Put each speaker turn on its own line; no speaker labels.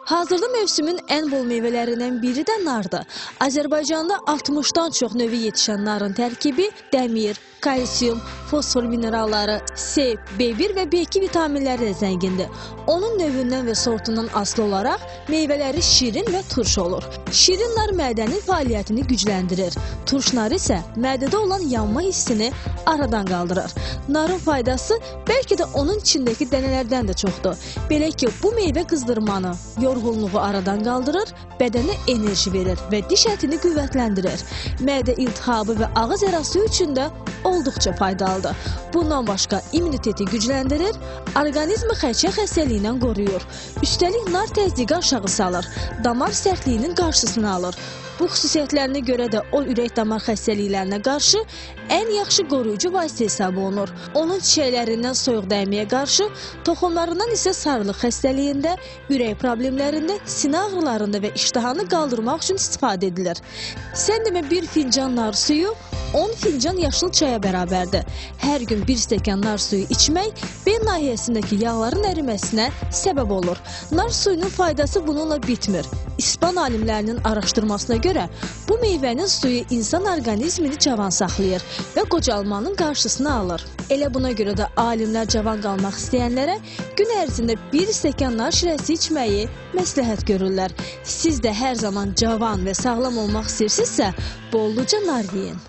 Hazırda mövsümün ən bol meyvələrindən biri də nardır. Azərbaycanda 60-dan çox növü yetişən narın tərkibi dəmir, kalsium, fosfor mineralları, C, B1 və B2 vitaminləri də zəngindir. Onun növündən və sortundan asılı olaraq meyvələri şirin və turş olur. Şirin nar mədənin fəaliyyətini gücləndirir. Turş nar isə mədədə olan yanma hissini aradan qaldırır. Narın faydası bəlkə də onun içindəki dənələrdən də çoxdur. Belə ki, bu meyvə qızdırmanı, yorğunluğu aradan qaldırır, bədənə enerji verir və diş ətini qüvvətləndirir. Mədə iltihabı və ağız yarası üçün də olduqca faydalıdır. Bundan başqa immuniteti gücləndirir, orqanizmi xərçəng xəstəliyindən qoruyur. Üstəlik nar təzyiqi aşağı salır, damar sərtliyinin qarşısını alır. Bu xüsusiyyətlərinə görə də o ürək-damar xəstəliklərinə qarşı ən yaxşı qoruyucu vasitə hesab olunur. Onun çiçəklərindən soyuq dəyməyə qarşı, toxumlarından isə sarılıq xəstəliyində, ürək problemlərində, sinə ağrılarında və iştahanı qaldırmaq üçün istifadə edilir. Sən demə bir fincan nar suyu 10 fincan yaşıl çaya bərabərdir. Hər gün bir stəkan nar suyu içmək bel nahiyəsindəki yağların əriməsinə səbəb olur. Nar suyunun faydası bununla bitmir. İspan alimlərinin araşdırmasına görə bu meyvənin suyu insan orqanizmini cavan saxlayır və qocalmanın qarşısını alır. Elə buna görə də alimlər cavan qalmaq istəyənlərə gün ərzində bir stəkan nar şirəsi içməyi məsləhət görürlər. Siz də hər zaman cavan və sağlam olmaq istəyirsinizsə, bolluca nar yeyin.